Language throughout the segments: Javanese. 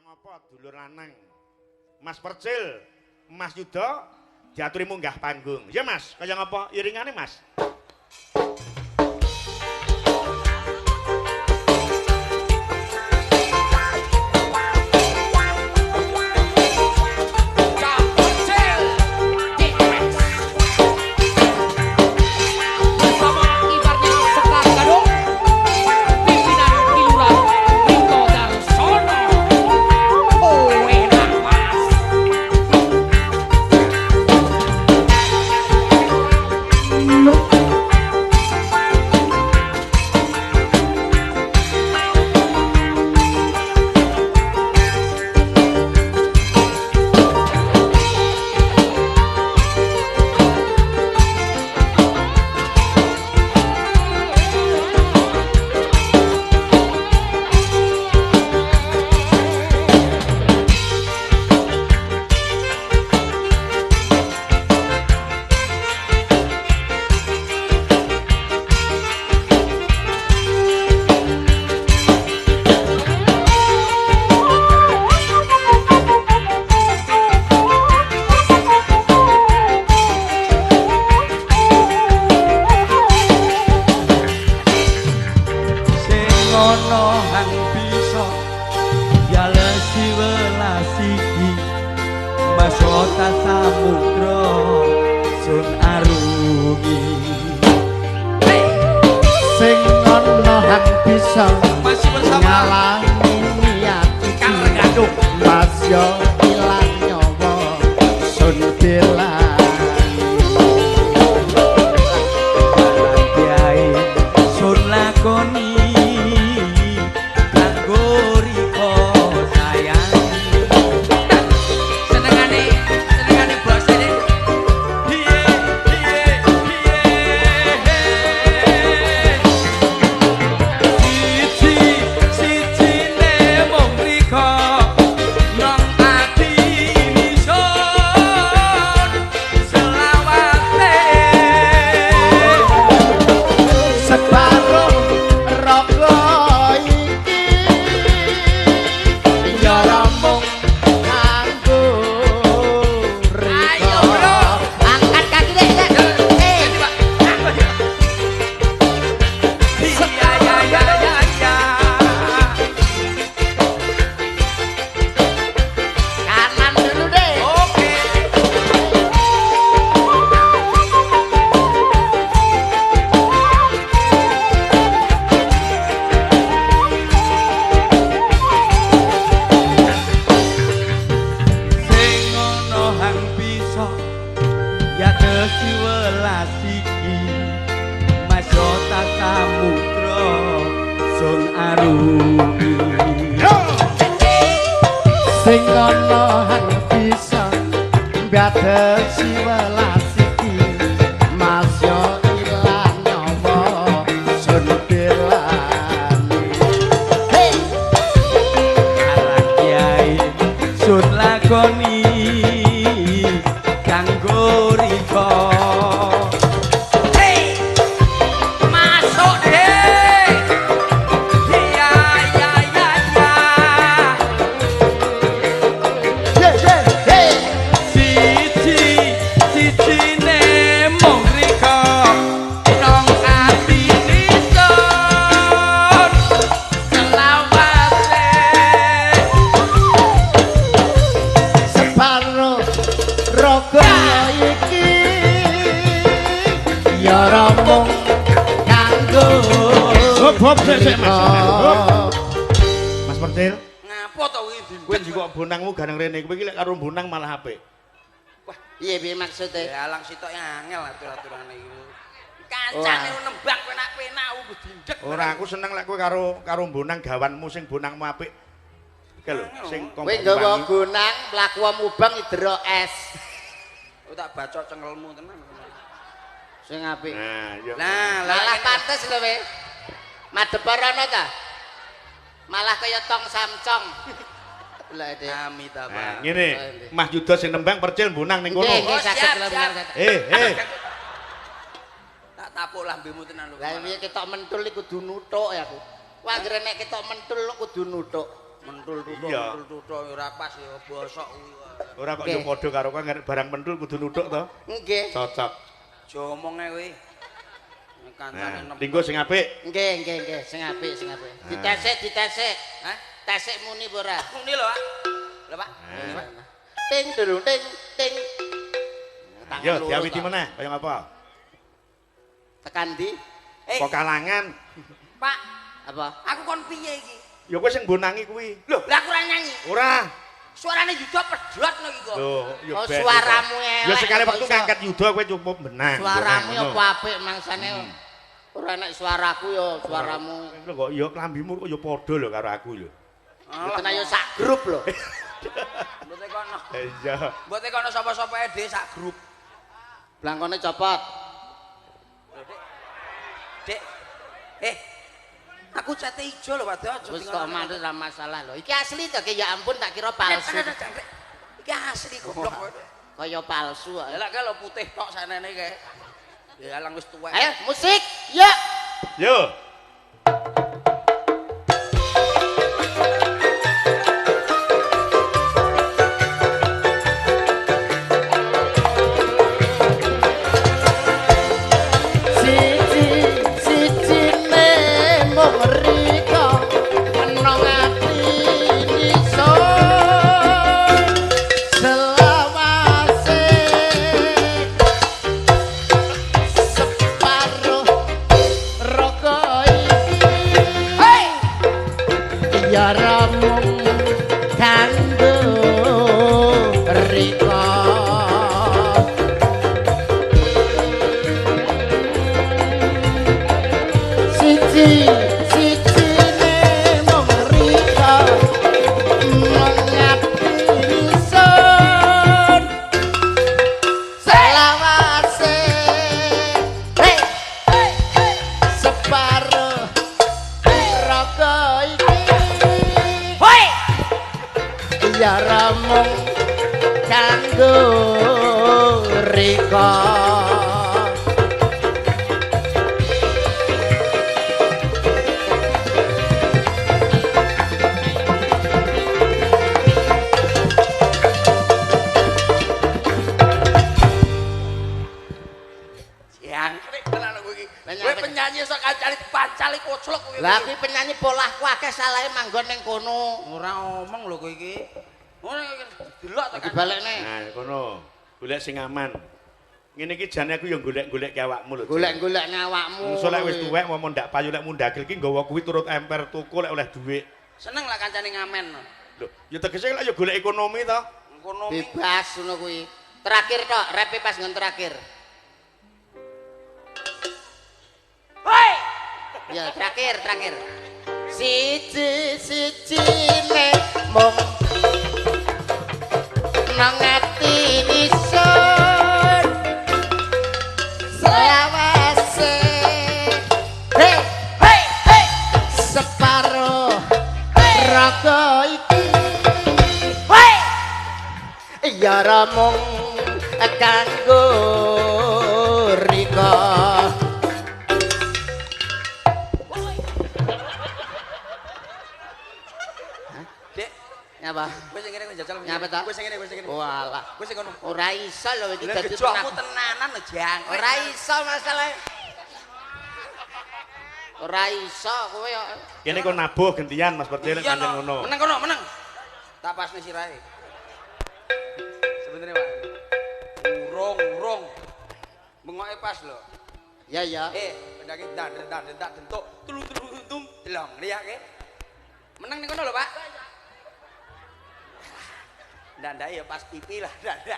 Ngapa dulur lanang? Mas Percil, Mas Yuda diaturi munggah panggung. Ya Mas, kaya ngapa iringane Mas? Mas Percil. Ngapa to kuwi? Kowe njikok bonangmu gareng rene, kowe iki lek karo bonang malah apik. Wah, piye piye maksude? Ya alang sitok angel atur-aturane iki. Kancane nembang penak-penak aku dindek. Ora, aku seneng lek kowe karo bonang gawanmu sing bonangmu apik. Iki lho, sing kowe nggawa bonang mlaku mubeng idra es. Aku tak bacok cengelmu tenan. Sing apik. Nah, iya. Nah, malah pantes lho kowe. Madhep rono ta? Malah kaya tong samcong. Lah dek. Amitabha. Nah, ngene, Mas Yuda sing nembang Percil bonang ning kono. Nggih, saged kula. Tak tapuk lambemu tenan lho. Lah piye ketok mentul iku kudu nuthuk ya aku. Wah, anggere nek ketok mentul kudu nuthuk. Mentul tutuk, mentul tutuk ora pas ya bosok kuwi. Ora kok yo padha karo kowe barang mentul kudu nuthuk to. Nggih. Cocok. Aja omonge kowe. Kancane nem. Linggo sing apik. Nggih, nggih, nggih, sing apik, sing apik. Ditesik, ditesik. Hah? Tesik muni apa ora? Muni lho, Pak. Lho, Pak. Muni, Pak. Ting durung ting ting. Yo diawiti meneh kaya ngapa? Tekan ndi? Kok kalangan? Pak, apa? Aku kon piye iki? Ya kowe sing mbonangi kuwi. Lho, lah aku ora nyanyi. Ora. Suarane Yuda pedhot no iki kok. Lho, ya oh, suaramu elek. Ya sekali waktu ngangkat Yuda kowe cukup benang. Suaramu ya apa apik mangsane. Ora nek suaraku ya suaramu. Lho kok ya klambimu kok ya padha lho karo aku lho. Mboten ayo sak grup lho. Mbok tekono. Iya. Mbok tekono sapa-sapa e dhewe sak grup. Blangkone copot. Dek. Dek. Aku cete ijo lho Pak Aja. Wis kok manut ora masalah lho. Iki asli to ki ya ampun tak kira palsu. Iki asli goblok. Kaya palsu kok. Lah lho putih tok sanene kae. Ya alang wis tuwek. Ayo musik, yuk. Yo. Lah kuwi penyanyi polahku akeh salahe manggon ning kono. Ora omong lho kowe iki. Ngono delok tekan. Dibalekne. Nah, kono. Golek sing aman. Ngene iki jane aku ya golek-golek ke awakmu lho. Golek-golek awakmu. Engko lek wis tuwek momon ndak payu lek mundagel iki nggawa kuwi turut emper tuku lek oleh dhuwit. Seneng lah kancane ngamen. Lho, ya tegese lek ya golek ekonomi to. Ekonomi bebas ngono kuwi. Terakhir tok, repe pas nggon terakhir. Hoi! Ya, terakhir, terakhir. Siji ne mung nang ati isun selawase. Hei, hei, hei. Separo raga iki. Hei. Ya ra mung kanggo rika. Nyapa? Kowe sing ngene jajal. Nyapa ta? Kowe sing ngene, kowe sing ngene. Walah. Kowe sing ngono. Ora iso lho iki dadi tenanan. Tenanan lho, Jang. Ora iso masalahe. Ora iso kowe kok. Kene kon nabuh gentian Mas Percil lek pancen ngono. Meneng kono, meneng. Tak pasne sirahe. Sebenere, Pak. Urung, urung. Bengoke pas lho. Ya, ya. Pendake ndak ndak ndak dentuk. Telu-telu tum delong liyake. Meneng ning kono lho, Pak. Ndak ya pas pipi lah ndak.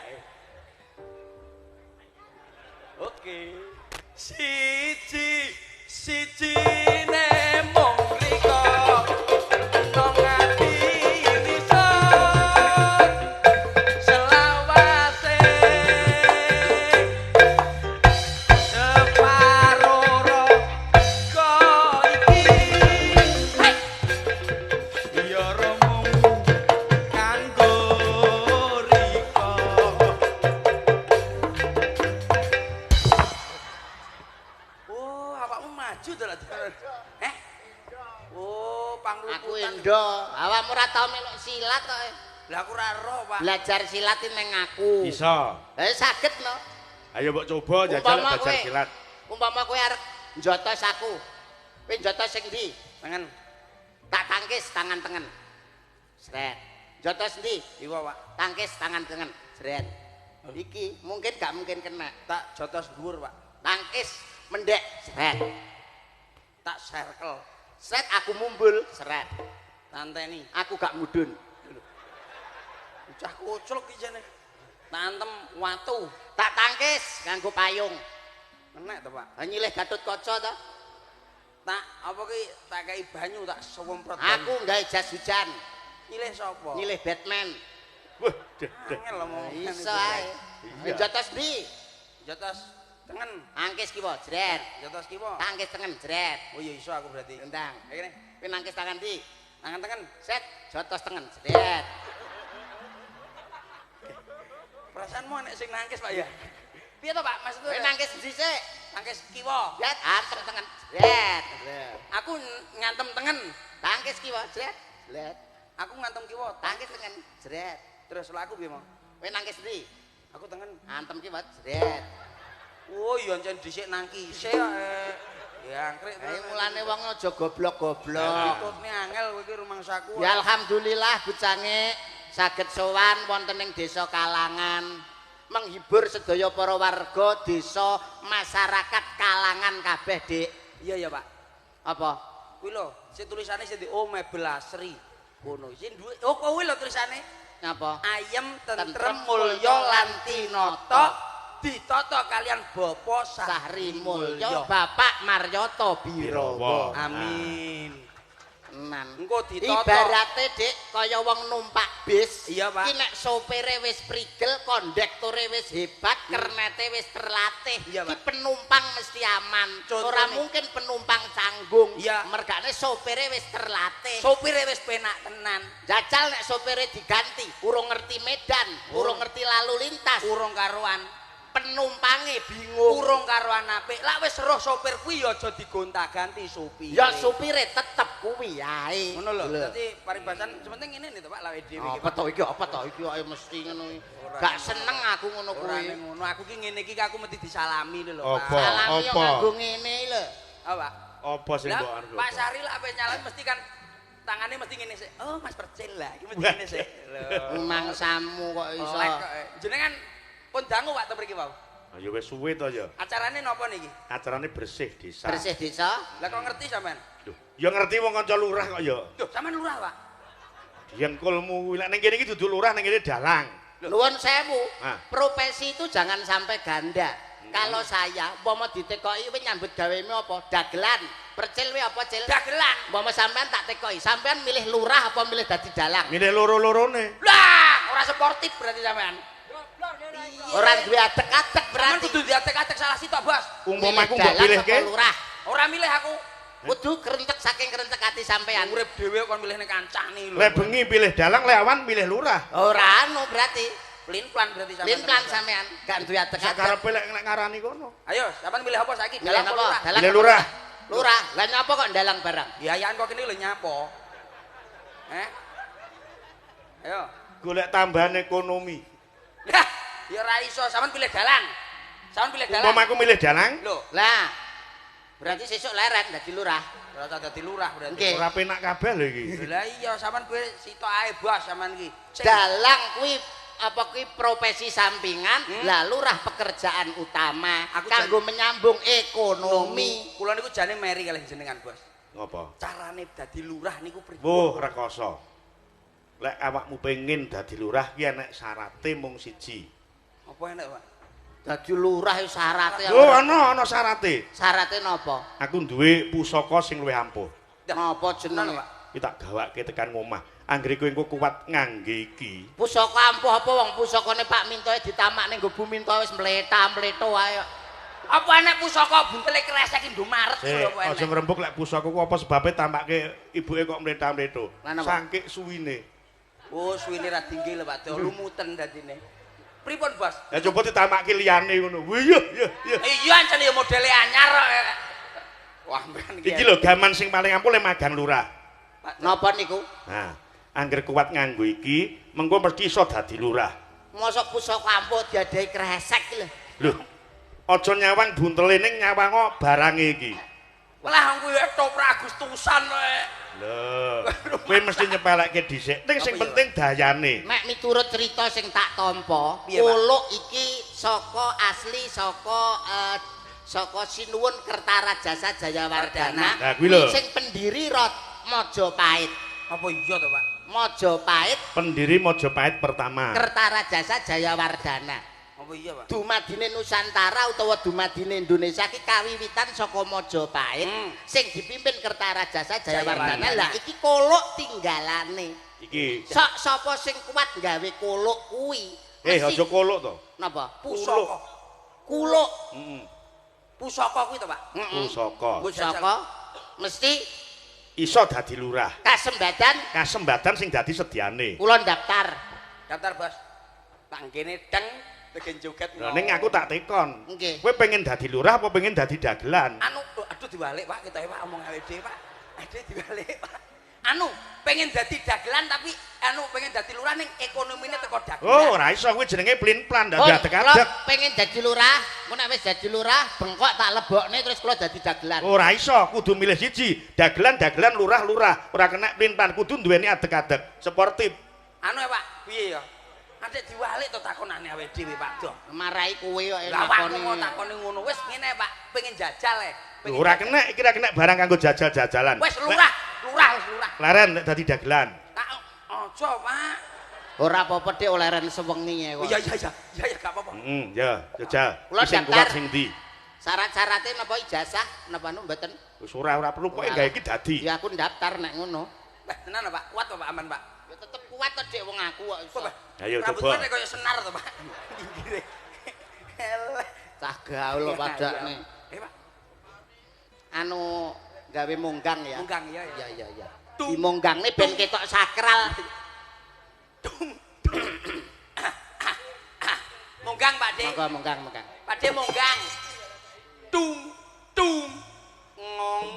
Oke. Siji siji ne mung rika nang ati isun selawase separo raga iki. Ya mung kanggo rika. Oh, awakmu maju to lah. Eh? tau melok silat kok. Lah aku ora roh, Pak. Belajar silat iki neng aku. Iso. Saged no. Ayo mbok coba jajal belajar silat. Umpama kowe arep njotos aku. Kowe njotos sing ndi? Tengen. Tak tangkis tangan tengen. Sret. Jotos ndi? Iku, Pak. Tangkis tangan tengen. Sret. Iki mungkin gak mungkin kena. Tak jotos dhuwur, Pak. Tangkis mendek. Sret. Tak circle. Sret aku mumbul. Sret. Tanteni. Aku gak mudun. Bocah koclok iki jane. Tantem watu. Tak tangkis nganggo payung. Kenek to, Pak? Ha nyilih Gatot Kaca to. Tak apa ki tak kei banyu tak sewemprot. Aku gawe jas hujan. Nyilih sapa? Nyilih Batman. Wah, angel omong. Iso ae. Jotos ndi? Jotos tengen. Tangkis kiwa, jret. Jotos kiwa. Tangkis tengen, jret. Oh iya iso aku berarti. Tendang. Kene. Kowe nangkis tangan ndi? Tangan tengen. Set, jotos tengen, jret. Perasaanmu enek sing nangkis, Pak ya? Piye to, Pak? Maksudku kowe nangkis ndi sik? Nangkis kiwa. Jret, antem tengen. Jret. Aku ngantem tengen. Tangkis kiwa, jret. Jret. Aku ngantem kiwa, tangkis tengen, jret. Terus lha aku piye, Mang? Kowe nangkis ndi? Aku tengen. Antem kiwa, jret. Oh, iya ancen dhisik nangkise kok. Ya angkrik. Ayo mulane wong aja goblok-goblok. Tutne angel kowe iki rumangsaku. Ya alhamdulillah bucange saged sowan wonten ing desa Kalangan. Menghibur sedaya para warga desa, masyarakat Kalangan kabeh, Dik. Iya ya, Pak. Apa? Kuwi lho, sing tulisane sing di Oh Mebel Asri. Kono. Sing duwe oh kuwi lho tulisane. Napa? Ayem tentrem mulya lan tinata ditata kalian Bapak Sahri Mulya, Bapak Maryoto Birowo. Amin. Tenan. Engko ditata. Ibarate Dik kaya wong numpak bis. Iya, Pak. Ki nek sopire wis prigel, kondektore wis hebat, kernete wis terlatih. Iya, ki penumpang mesti aman. Contone. Ora mungkin penumpang canggung. Iya. Mergane sopire wis terlatih. Sopire wis penak tenan. Jajal nek sopire diganti, urung ngerti medan, urung ngerti lalu lintas, urung karuan. Penumpange bingung. Urung karuan apik. Lak wis roh sopir kuwi ya aja digonta-ganti supir. Ya supire tetep kuwi ae. Ngono lho. Dadi paribasan sementing ngene to Pak lawe dhewe iki. Apa to iki? Apa to iki kok mesti ngono iki. Gak seneng aku ngono kuwi. Ora ngono. Aku ki ngene iki aku mesti disalami lho Pak. Salami yo nganggo ngene lho. Apa? Apa sing mbok arep? Pak Sari lak ape nyalami mesti kan tangane mesti ngene sik. Oh, Mas Percil lah iki mesti ngene sik. Lho. Mangsamu kok iso. Jenengan pun dangu Pak to mriki wau. Ya wis suwe to ya. Acarane napa niki? Acarane bersih desa. Bersih desa? Lah kok ngerti sampean? Lho, ya ngerti wong kanca lurah kok ya. Lho, sampean lurah, Pak. Dengkulmu kuwi lek ning kene iki dudu lurah ning kene dalang. Nuwun sewu. Profesi itu jangan sampai ganda. Kalau saya umpama ditekoki kowe nyambut gawemu apa? Dagelan. Percil kowe apa, Cil? Dagelan. Umpama sampean tak tekoki, sampean milih lurah apa milih dadi dalang? Milih loro-lorone. Lah, ora sportif berarti sampean. Ora duwe adek-adek berarti. Sampeyan kudu diadek-adek salah sitok, Bos. Umpama aku mbok pilihke lurah. Ora milih aku. Kudu kerentek saking kerentek ati sampean. Urip dhewe kon milih ning kancane lho. Lek bengi pilih dalang, lek awan milih lurah. Ora anu berarti. Plin-plan berarti sampean. Plin-plan sampean, gak duwe adek-adek. Sakarepe lek ngarani kono. Ayo, sampean milih apa saiki? Dalang apa lurah? Milih lurah. Lurah. Lah nyapa kok ndalang barang? Biayaan kok kene lho nyapa. Eh? Ayo, golek tambahan ekonomi. Lah, ya ora iso, sampean pilih dalang. Sampean pilih dalang. Umpama aku milih dalang? Lho. Lah. Berarti sesuk leren dadi lurah. Ora usah dadi lurah berarti. Ora penak kabeh lho iki. Lah iya, sampean kowe sitok ae bos sampean iki. Dalang kuwi apa kuwi profesi sampingan, lah lurah pekerjaan utama. Aku kanggo menyambung ekonomi. Kula niku jane meri kalih jenengan, Bos. Ngopo? Carane dadi lurah niku pripun? Wuh, rekoso. Lek awakmu pengin dadi lurah ki enek syarate mung siji. Apa enek, Pak? Dadi lurah iku syarate. Oh, ana syarate. Syarate napa? Aku duwe pusaka sing luwih ampuh. Napa jenenge, Pak? Iki tak gawake tekan ngomah. Anggere kowe engko kuat ngangge iki. Pusaka ampuh apa wong pusakane Pak Mintoe ditamakne nggo Bu Minto wis mleta-mleto wae. Apa enek pusaka buntele kresek Indomaret lho apa enek? Aja ngrembug lek pusaka ku apa sebabe tambake ibuke kok mleta-mleto. Saking suwine. Oh, suwine ra dingge lho Pak, lumuten dadine. Pripun, Bos? Ya coba ditamake liyane ngono. Iya, iya, iya. Iya ancen ya modele anyar kok. Wah, mben iki. Iki lho gaman sing paling ampuh le magang lurah. Napa niku? Nah, Angger kuat nganggo iki, mengko mesti iso dadi lurah. Mosok pusaka ampuh diadahi kresek iki lho. Lho, aja nyawang buntele ning nyawango barange iki. Lah kuwi ketoprak Agustusan kowe. Lho, kowe mesti nyepelekke dhisik. Ning sing penting dayane. Nek miturut cerita sing tak tampa, kuluk iki saka asli saka saka Sinuwun Kertarajasa Jayawardana. Lah kuwi lho. Sing pendiri Majapahit. Apa iya to, Pak? Majapahit, pendiri Majapahit pertama. Kertarajasa Jayawardana. Apa iya, Pak? Dumadine Nusantara utawa dumadine Indonesia ki kawiwitan saka Majapahit sing dipimpin Kertarajasa Jayawardana. Lah iki koluk tinggalane. Iki. Sok sapa sing kuat gawe koluk kuwi? Aja koluk to. Napa? Pusaka. Kuluk. Heeh. Pusaka kuwi to, Pak? Pusaka. Pusaka mesti iso dadi lurah. Kasembadan, kasembadan sing dadi sediane. Kula daftar. Daftar, Bos. Tak kene deng tegen joget. Lah ning aku tak tekon. Nggih. Kowe pengen dadi lurah apa pengen dadi dagelan? Anu, aduh diwalik, Pak, ketoke Pak omong awake dhewe, Pak. Aduh diwalik, Pak. Anu, pengen dadi dagelan tapi anu pengen dadi lurah ning ekonomine teko dagelan. Oh, ora iso kuwi jenenge plin-plan dadi adeg-adeg. Pengen dadi lurah, engko nek wis dadi lurah, bengkok tak lebokne terus kula dadi dagelan. Ora iso, kudu milih siji. Dagelan-dagelan lurah-lurah, ora kena plin-plan, kudu duweni adeg-adeg, sportif. Anu ya, Pak, piye ya? Adek diwalik to takonane awake dhewe, Pak Do. Marai kowe kok takone. Lah takone ngono. Wis ngene, Pak, pengen jajal e. Ora kena, iki ora kena barang kanggo jajal-jajalan. Wis lurah, lurah wis lurah. Leren nek dadi dagelan. Tak aja, Pak. Ora apa-apa Dik, leren sewengi kok. Iya iya iya, iya ya gak apa-apa. Heeh, ya, jajal. Sing kuat sing ndi? Syarat-syarate napa ijazah napa anu mboten? Wis ora perlu pokoke gawe iki dadi. Ya aku ndaftar nek ngono. Wah, tenan lho, Pak. Kuat to, Pak, aman, Pak. Ya tetep kuat to Dik wong aku kok iso. Ayo coba. Rambutane kaya senar to, Pak. Cah gaul padakne. Eh, Pak. Anu gawe monggang ya. Monggang iya ya. Iya iya. Dimonggangne ben ketok sakral. Monggang Pak De. Monggo monggang monggang. Pak De monggang. Tung tung ngong.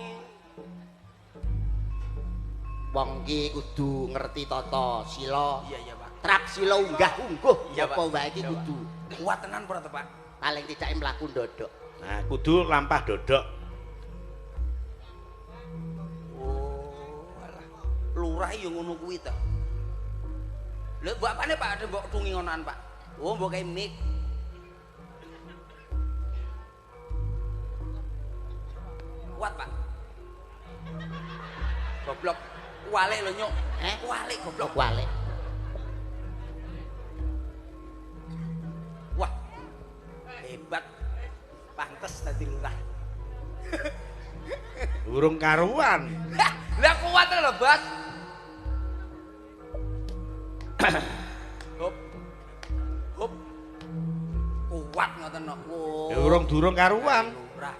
Wong ki kudu ngerti tata sila. Iya iya Pak. Trap sila unggah-ungguh apa wae iki kudu. Kuat tenan ora to Pak? Paling tidak mlaku ndodok. Nah, kudu lampah dodok. Oh, alah. Lurah ya ngono kuwi ta. Lho mbok apane Pak ada mbok tungi ngonoan Pak? Oh, mbok kae mik. Kuat Pak. Goblok. Kualik lho nyuk. Eh? Kualik goblok. Kualik. Wah. Hebat. Pantes dadi lurah. Urung karuan. Lah kuat lho, Bos. Hop. Hop. Kuat ngoten kok. Ya urung durung karuan. Lurah.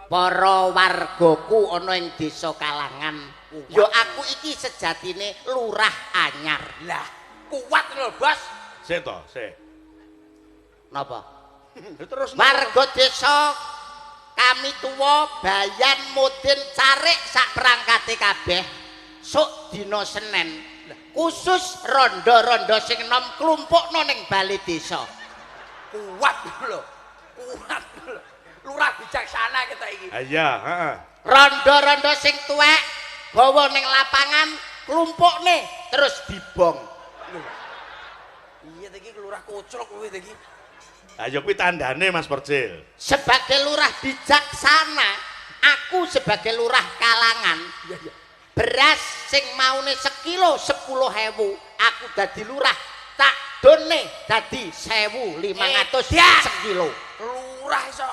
Para wargaku ana ing desa Kalangan. Ya aku iki sejatine lurah anyar. Lah, kuat lho, Bos. Sik to, sik. Napa? Terus warga desa kami tuwa Bayan Mudin Carik sak perangkate kabeh. Sok dina Senen khusus rondo-rondo sing enom klumpukno ning bali desa. Kuat lho. Kuat lho. Lurah bijaksana kita iki. Iya, heeh. Rondo-rondo sing tuwek bawa ning lapangan klumpukne terus dibong. Iya iki lurah kocrok kuwi iki. Ha ya kuwi tandane Mas Percil. Sebagai lurah bijaksana, aku sebagai lurah Kalangan. Iya iya. Beras sing maune sekilo 10.000, aku dadi lurah tak done dadi 1.500 sekilo. Lurah iso.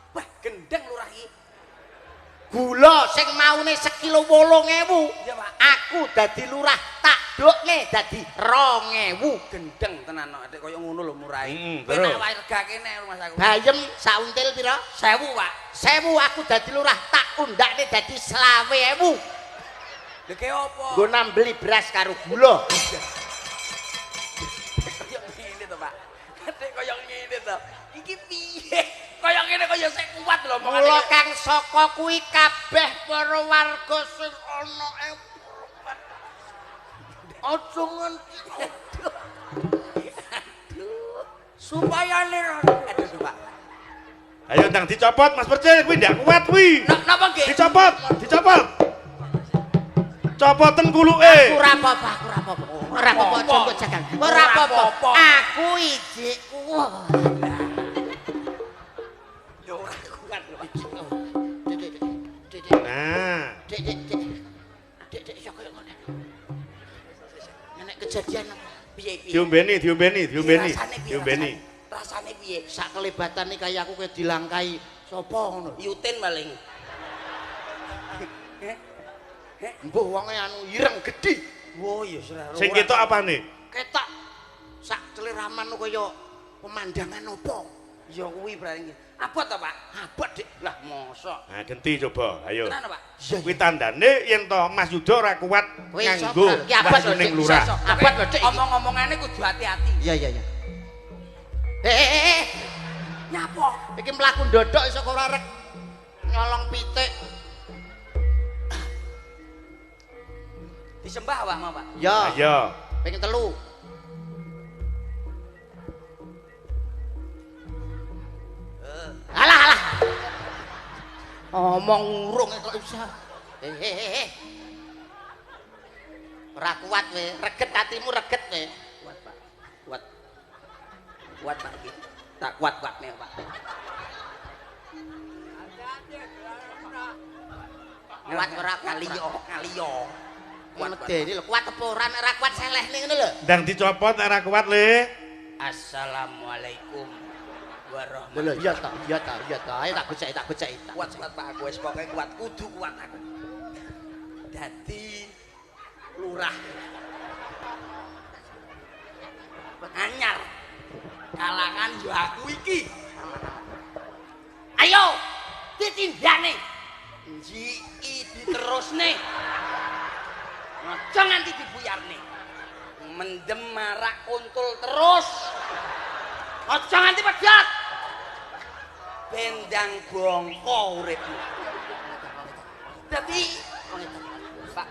Wah, gendeng lurah iki. Gula sing maune sekilo 8.000. Iya, Pak. Aku dadi lurah tak dokne dadi 2.000. Gendeng tenan kok, adek kaya ngono lho murahe. Kowe nak warga kene rumah aku. Bayem sauntil pira? 1.000, Pak. 1.000 aku dadi lurah tak undakne dadi 25.000. Lha ke opo? Nggo nambeli beras karo gula. Kaya ngene to, Pak. Adek kaya ngene to. Iki Iki piye? Kaya ngene kaya sik kuat lho omongane. Mula kang saka kuwi kabeh para warga sing ana ing aja nganti aduh. Supaya lir. Aduh, Pak. Ayo ndang dicopot Mas Percil kuwi ndak kuat kuwi. Napa nggih? Dicopot, dicopot. Copoten kuluke. Aku ora apa-apa, aku ora apa-apa. Ora apa-apa aja mbok jagal. Ora apa-apa. Aku ijik kuat. Ya ora kuat lho. Dik, dik, dik. Nah, Dik, dik, dik. Dik, dik, iso koyo ngono. Nek kejadian apa? Piye piye? diombeni, diombeni, diombeni. Diombeni. Rasane piye? Sak kelebatane kaya aku kaya dilangkai sapa ngono. Yutin paling. Mbuh wonge anu ireng gedhi. Wo ya ora. Sing ketok apane? Ketok sak celiraman kaya pemandangan apa? Ya kuwi berarti. Abot to, Pak? Abot, Dik. Lah mosok. Nah, genti coba, ayo. Tenan, Pak? Kuwi tandane yen to Mas Yuda ora kuat nganggo abot lho, ning lurah. Abot lho, Dik. Omong-omongane kudu hati-hati. Iya, iya, iya. Eh. Nyapa? Iki mlaku ndodok iso ora rek nyolong pitik. Disembah wae, Pak. Ya. Ayo. Ping 3. Alah alah. Omong urung kok iso. Eh. Ora kuat we, reget atimu reget we. Kuat, Pak. Kuat. Kuat, Pak iki. Tak kuat-kuatne, Pak. Kuat ora ngaliyo, ngaliyo. Kuat medeni lho, kuat apa ora nek ora kuat selehne ngono lho. Ndang dicopot nek ora kuat le. Assalamualaikum warahmatullahi. Lho iya ta, iya ta, iya ta. Ayo tak goceki, tak goceki. Kuat kuat Pak aku wis pokoke kuat, kudu kuat aku. Dadi lurah. Anyar. Kalangan yo aku iki. Ayo ditindane. Njiki diterusne. Aja nganti dibuyarne. Mendem marak kuntul terus. Aja nganti pedhot. Bendang bongko uripmu. Dadi Pak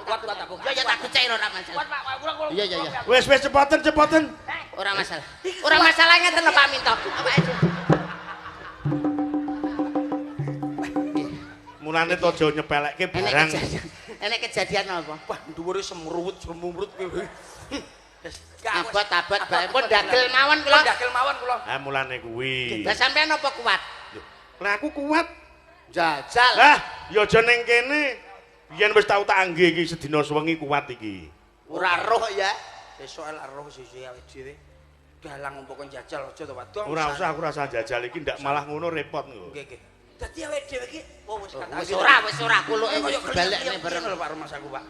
kuat kuat aku. Ya ya tak goceki ora masalah. Kuat Pak, kula kula. Iya iya iya. Wis wis cepoten cepoten. Ora masalah. Ora masalah ngeten lho Pak Minto. Apa aja. Mulane to aja nyepelekke barang. Enek kejadian apa? Wah, dhuwure semruwut semrut kuwi. Abot abot bae pun dagel mawon kula. Dagel mawon kula. Ha mulane kuwi. Lah sampean apa kuat? Lah aku kuat. Jajal. Lah, ya aja ning kene. Biyen wis tau tak angge iki sedina suwengi kuat iki. Ora roh ya. Sesuk lak roh sesuk awake dhewe. Dalang umpama jajal aja to, Pak. Ora usah aku rasa jajal iki ndak malah ngono repot nggo. Nggih, nggih. Dadi awake dhewe iki oh wis wis ora wis ora kuluke wis balekne bareng lho Pak rumah saku, Pak.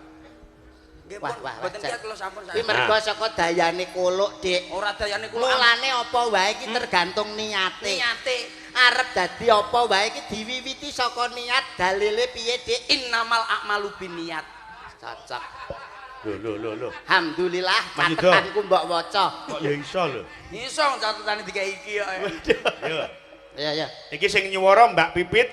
Nggih, wah, wah, mboten kiat kula sampun. Kuwi mergo saka dayane kuluk, Dik. Ora dayane kuluk. Mulane apa wae iki tergantung niate. Niate. Arep dadi apa wae iki diwiwiti saka niat, dalile piye, Dik? Innamal a'malu binniyat. Cocok. Lho lho lho lho. Alhamdulillah catetanku mbok waca. Kok ya iso lho. Iso catetane digawe iki kok. Yo. Iya, iya. Iki sing nyuwara Mbak Pipit.